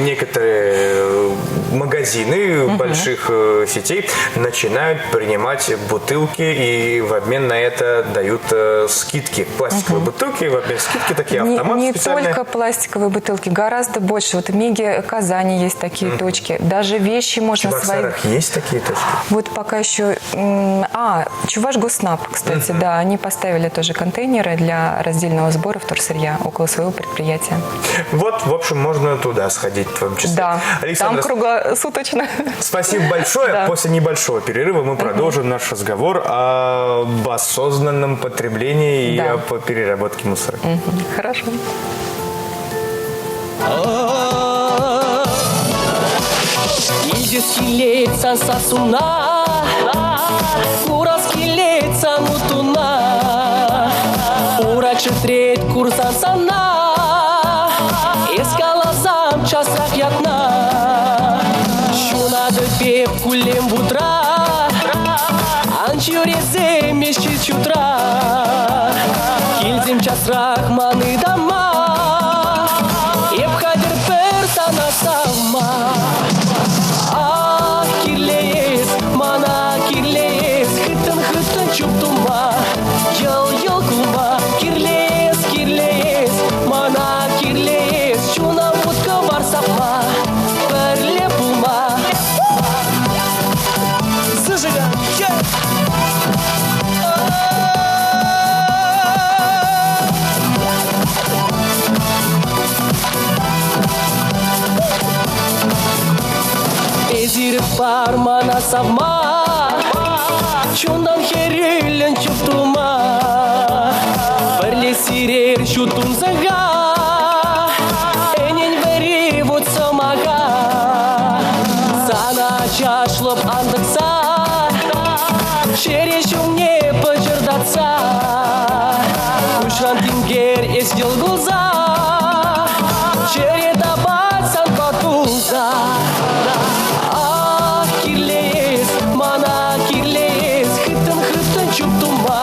некоторые магазины больших сетей начинают принимать бутылки и в обмен на это дают скидки. Пластиковые бутылки в обмен скидки, такие Не, автоматы не специальные. только пластиковые бутылки, гораздо больше. В Меге Казани есть такие точки. Даже вещи можно В Чебоксарах свои. есть такие точки? Вот пока еще Чувашгосснаб, кстати, да, они поставили тоже контейнеры для раздельного сбора вторсырья около своего предприятия. Можно туда сходить в том числе. Да, Александра, там круглосуточно. Спасибо большое. После небольшого перерыва мы продолжим наш разговор об осознанном потреблении и об переработке мусора. Хорошо. Килет сасуна, курас килет мутуна. Чӗтрет курсан сана, эс каласам часрах ятна. Ҫунатӑп эп куллен вутра, ан ҫӳресем эс ҫил-ҫутра. Килсем часрах ман ытама, эп хатӗр пӗр сана савма. Ах, кирлӗ эс, мана кирлӗ эс, хыттӑн-хыттӑн чуп тума, йӑл-йӑл кулма. Кирлӗ эс, кирлӗ эс, мана кирлӗ эс, чуна вут-кӑвар сапма, пӗрле пулма. Зажигай! Эсир пар мана савма, чунтан хӗрӳллӗн чуптума. Пӗрле сирер ҫут тунсӑха, ӗнен вӗри вут сӑмаха. Сана чашлӑп антӑхса, чӗре ҫумне пӑчӑртатса. Куҫран тинкер эс йӑл кулса, чӗре тапать санпа тулса. Ах, кирлӗ эс, мана кирлӗ эс, хыттӑн-хыттӑн чуптума,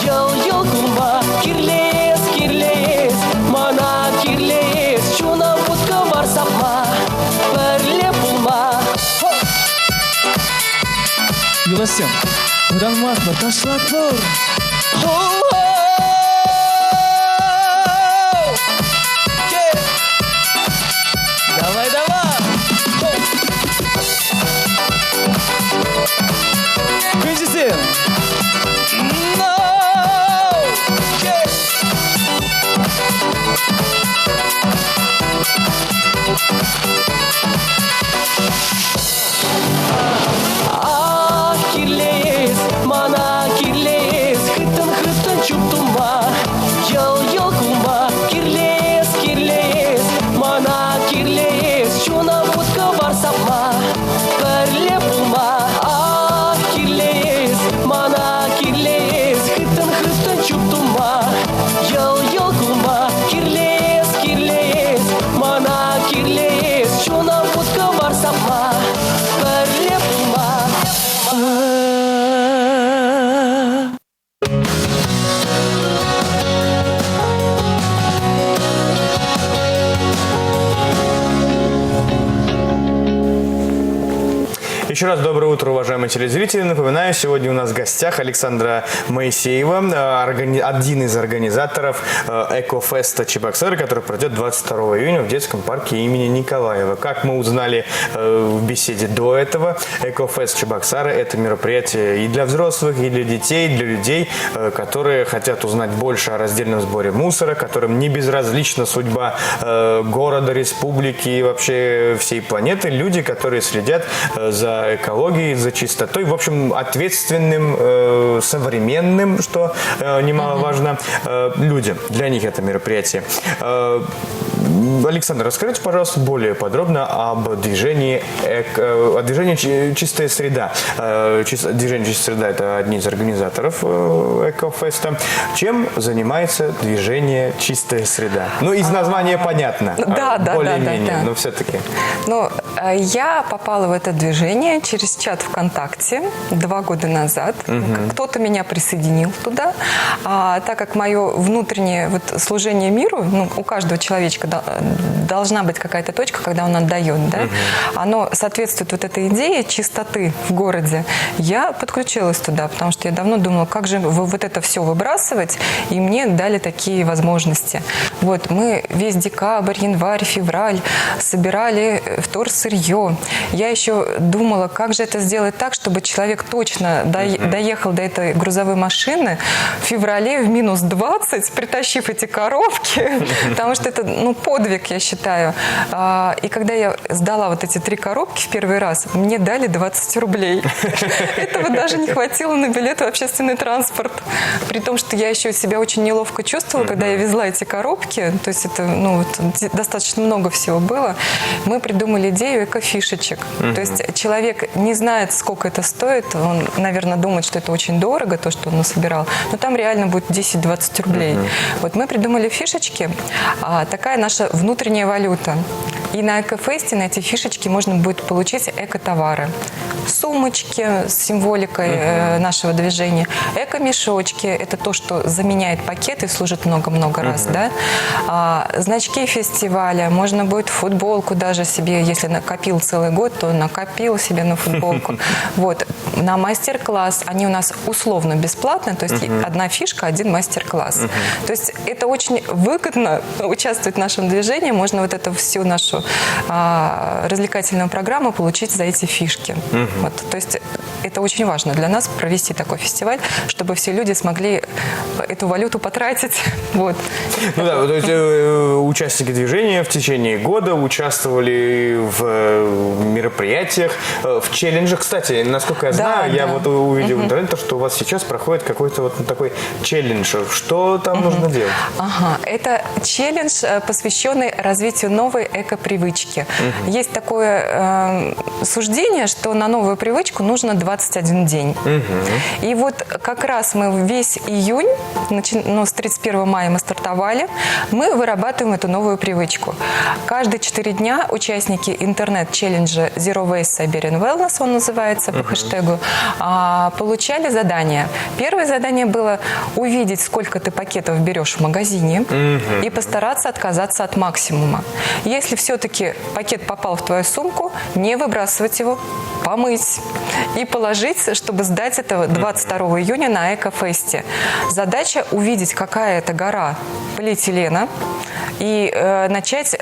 йӑл-йӑл кулма. Кирлӗ эс, кирлӗ эс, мана кирлӗ эс, чуна вут-кӑвар сапма, пӗрле пулма. Юлташсем, вӑтанмастпӑр, ташлатпӑр! Давай, давай! Кӗнчесем! No! Yeah! Ах, кирлӗ эс, мана кирлӗ эс, хыттӑн-хыттӑн чуптума, йӑл-йӑл кулма. Кирлӗ эс, кирлӗ эс, мана кирлӗ эс, чуна вут-кӑвар сапма, пӗрле пулма. Ах, кирлӗ эс, мана кирлӗ эс, хыттӑн-хыттӑн чуптума, йӑл-йӑл кулма. Кирлӗ эс, кирлӗ эс, мана кирлӗ эс, чуна вут-кӑвар сапма, пӗрле пулма. Еще раз доброе утро, уважаемые телезрители. Напоминаю, сегодня у нас в гостях Александра Моисеева, один из организаторов Экофеста Чебоксары, который пройдет 22 июня в детском парке имени Николаева. Как мы узнали в беседе до этого, Экофест Чебоксары – это мероприятие и для взрослых, и для детей, и для людей, которые хотят узнать больше о раздельном сборе мусора, которым не безразлична судьба города, республики и вообще всей планеты. Люди, которые следят за экологией, за чистотой, в общем, ответственным, современным, что немаловажно, людям. Для них это мероприятие. Александр, расскажите, пожалуйста, более подробно об движении, о движении «Чистая среда». Движение «Чистая среда» – это одни из организаторов Экофеста. Чем занимается движение «Чистая среда»? Ну, из названия понятно, Да, более-менее, да. но все-таки. Ну, я попала в это движение через чат ВКонтакте 2 года назад. Кто-то меня присоединил туда. А, так как мое внутреннее вот служение миру, ну, у каждого человечка должна быть какая-то точка, когда он отдает, да? Оно соответствует вот этой идее чистоты в городе. Я подключилась туда, потому что я давно думала, как же вот это все выбрасывать, и мне дали такие возможности. Вот, мы весь декабрь, январь, февраль собирали вторсырье. Я еще думала, как же это сделать так, чтобы человек точно доехал до этой грузовой машины в феврале в минус 20, притащив эти коробки, потому что это, ну, подвиг, я считаю. И когда я сдала вот эти 3 коробки в первый раз, мне дали 20 рублей. Этого даже не хватило на билет в общественный транспорт. При том, что я еще себя очень неловко чувствовала, когда я везла эти коробки, то есть это, ну, вот, достаточно много всего было. Мы придумали идею идею эко-фишечек. То есть человек не знает, сколько это стоит, он, наверное, думает, что это очень дорого, то, что он насобирал, но там реально будет 10-20 рублей. Вот мы придумали фишечки, такая наша внутренняя валюта. И на Экофесте на эти фишечки можно будет получить эко-товары. Сумочки с символикой нашего движения, эко-мешочки – это то, что заменяет пакеты и служит много-много раз. Да? Значки фестиваля, можно будет футболку даже себе, если накопил целый год, то накопил себе на футболку. Вот. На мастер-класс они у нас условно бесплатные, то есть одна фишка, один мастер-класс. То есть это очень выгодно участвовать в нашем движении, можно вот эту всю нашу развлекательную программу получить за эти фишки. Вот, то есть это очень важно для нас провести такой фестиваль, чтобы все люди смогли эту валюту потратить. Вот. Ну да, то есть участники движения в течение года участвовали в мероприятиях, в челленджах. Кстати, насколько я знаю, я вот увидел в интернете, что у вас сейчас проходит какой-то вот такой челлендж. Что там нужно делать? Ага, это челлендж, посвященный развитию новой эко-привычки. Есть такое суждение, что на новую привычку нужно 21 день. И вот как раз мы весь июнь, ну, с 31 мая мы стартовали, мы вырабатываем эту новую привычку. Каждые 4 дня участники интернет-челленджа Zero Waste Siberian Wellness, он называется по хэштегу, получали задание. Первое задание было увидеть, сколько ты пакетов берешь в магазине и постараться отказаться от максимума. Если все-таки пакет попал в твою сумку, не выбрасывать его, помыть и положить, чтобы сдать это 22 июня на Экофесте. Задача увидеть, какая это гора полиэтилена, и начать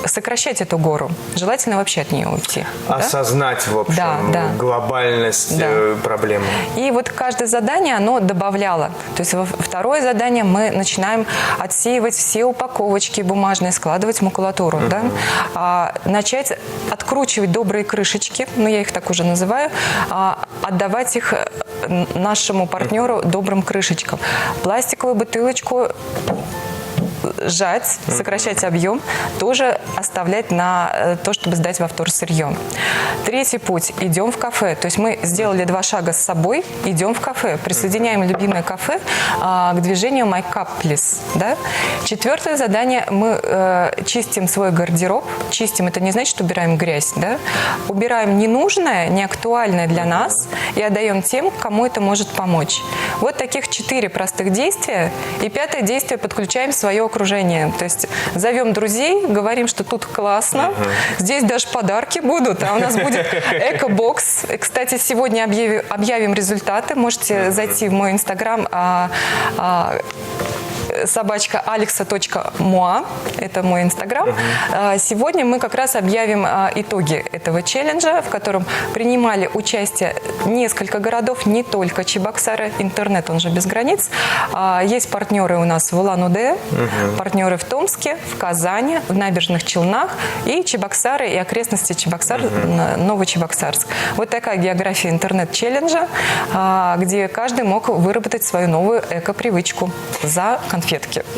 сокращать эту гору. Желательно вообще от нее уйти. Да? Осознать, в общем, глобальность проблемы. И вот каждое задание, оно добавляло. То есть во второе задание мы начинаем отсеивать все упаковочки бумажные, складывать макулатуру. Да? Начать откручивать добрые крышечки, ну я их так уже называю, отдавать их нашему партнеру добрым крышечкам. Пластиковую бутылочку сжать, сокращать объем, тоже оставлять на то, чтобы сдать во вторсырье. Третий путь. Идем в кафе. То есть мы сделали два шага с собой, идем в кафе, присоединяем любимое кафе к движению My Cup Please. Да? Четвертое задание. Мы чистим свой гардероб. Чистим, это не значит, что убираем грязь. Да? Убираем ненужное, неактуальное для нас и отдаем тем, кому это может помочь. Вот таких 4 простых действия. И пятое действие – подключаем свое окружение. То есть зовем друзей, говорим, что тут классно, здесь даже подарки будут, а у нас будет эко-бокс. Кстати, сегодня объявим результаты. Можете зайти в мой инстаграм, собачка alexa.moa, это мой инстаграм. Сегодня мы как раз объявим итоги этого челленджа, в котором принимали участие несколько городов, не только Чебоксары, интернет, он же без границ. Есть партнеры у нас в Улан-Удэ, партнеры в Томске, в Казани, в Набережных Челнах и Чебоксары, и окрестности Чебоксар, Новочебоксарск. Вот такая география интернет-челленджа, где каждый мог выработать свою новую эко-привычку за конфетки.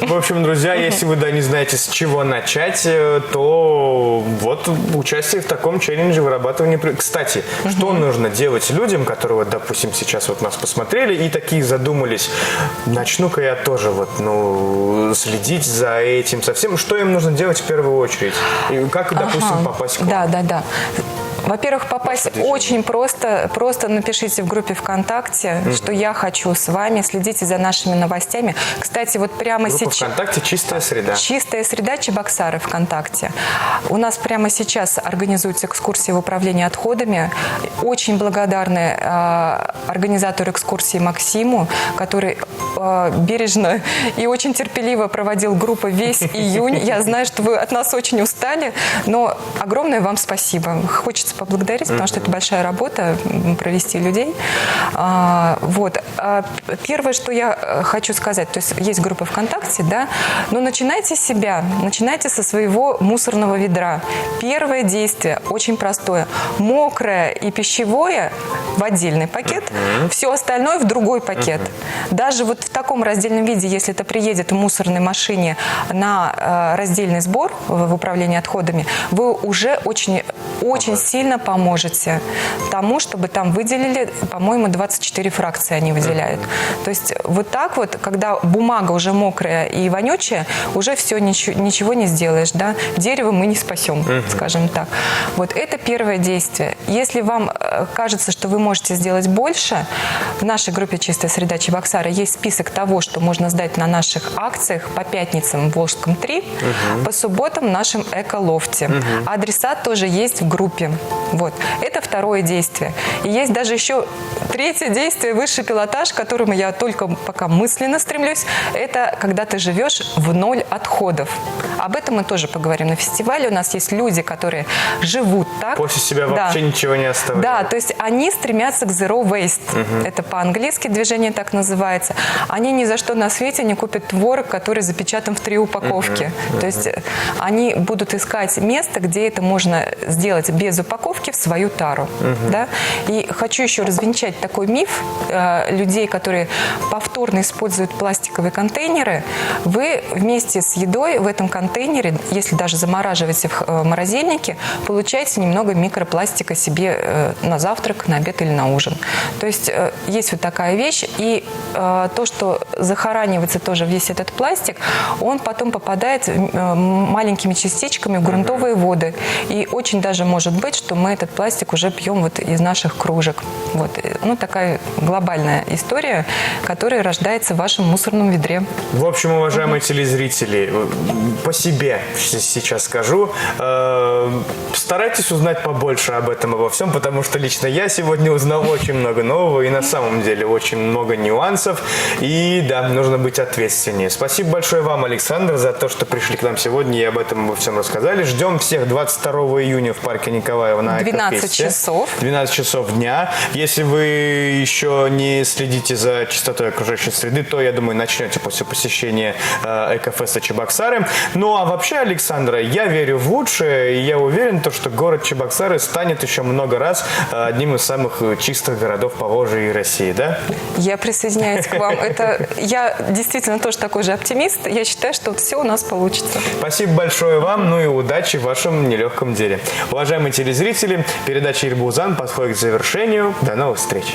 В общем, друзья, если вы не знаете, с чего начать, то вот участие в таком челлендже вырабатывания. Кстати, что нужно делать людям, которые, вот, допустим, сейчас вот нас посмотрели и такие задумались, начну-ка я тоже вот, следить за этим совсем. Что им нужно делать в первую очередь? И как, допустим, попасть к вам? Да. Во-первых, попасть Ваше движение. очень просто. Просто напишите в группе ВКонтакте, что я хочу с вами. Следите за нашими новостями. Кстати, вот прямо Группа сейчас... ВКонтакте «Чистая среда». «Чистая среда» Чебоксары ВКонтакте. У нас прямо сейчас организуются экскурсии в управлении отходами. Очень благодарны организатору экскурсии Максиму, который бережно и очень терпеливо проводил группы весь июнь. Я знаю, что вы от нас очень устали, но огромное вам спасибо. Хочется поблагодарить, потому что это большая работа провести людей. Вот. Первое, что я хочу сказать, то есть есть группа ВКонтакте, да, но начинайте с себя, начинайте со своего мусорного ведра. Первое действие очень простое. Мокрое и пищевое в отдельный пакет, все остальное в другой пакет. Даже вот в таком раздельном виде, если это приедет в мусорной машине на раздельный сбор в управлении отходами, вы уже очень, очень сильно поможете тому, чтобы там выделили, по-моему, 24 фракции они выделяют. То есть вот так вот, когда бумага уже мокрая и вонючая, уже все, ничего, ничего не сделаешь, да? Дерево мы не спасем, скажем так. Вот это первое действие. Если вам кажется, что вы можете сделать больше, в нашей группе «Чистая среда Чебоксары» есть список того, что можно сдать на наших акциях по пятницам в Волжском 3, по субботам в нашем эколофте. Адреса тоже есть в группе. Вот. Это второе действие. И есть даже еще третье действие, высший пилотаж, к которому я только пока мысленно стремлюсь. Это когда ты живешь в ноль отходов. Об этом мы тоже поговорим на фестивале. У нас есть люди, которые живут так. После себя вообще ничего не оставляют. Да, то есть они стремятся к zero waste. Это по-английски движение так называется. Они ни за что на свете не купят творог, который запечатан в три упаковки. То есть они будут искать место, где это можно сделать без упаковки в свою тару. Да? И хочу еще развенчать такой миф людей, которые повторно используют пластиковые контейнеры. Вы вместе с едой в этом контейнере, если даже замораживаете в морозильнике, получаете немного микропластика себе на завтрак, на обед или на ужин. То есть есть вот такая вещь. И то, что захоранивается тоже весь этот пластик, он потом попадает маленькими частичками в грунтовые воды. И очень даже может быть, что мы этот пластик уже пьем вот из наших кружек. Вот. Ну, такая глобальная история, которая рождается в вашем мусорном ведре. В общем, уважаемые телезрители, по себе сейчас скажу, старайтесь узнать побольше об этом, обо всем, потому что лично я сегодня узнал очень много нового и на самом деле очень много нюансов. И да, нужно быть ответственнее. Спасибо большое вам, Александр, за то, что пришли к нам сегодня и об этом обо всем рассказали. Ждем всех 22 июня в парке Николаева на 12 Экофесте. часов. 12 часов дня. Если вы еще не следите за чистотой окружающей среды, то, я думаю, начнете после посещения Экофеста Чебоксары. Ну, а вообще, Александра, я верю в лучшее, и я уверен, то, что город Чебоксары станет еще много раз одним из самых чистых городов Поволжья и России, да? Я присоединяюсь к вам. Это я действительно тоже такой же оптимист. Я считаю, что все у нас получится. Спасибо большое вам, ну и удачи в вашем нелегком деле. Уважаемые телезрители, передача Ир булсан подходит к завершению. До новых встреч!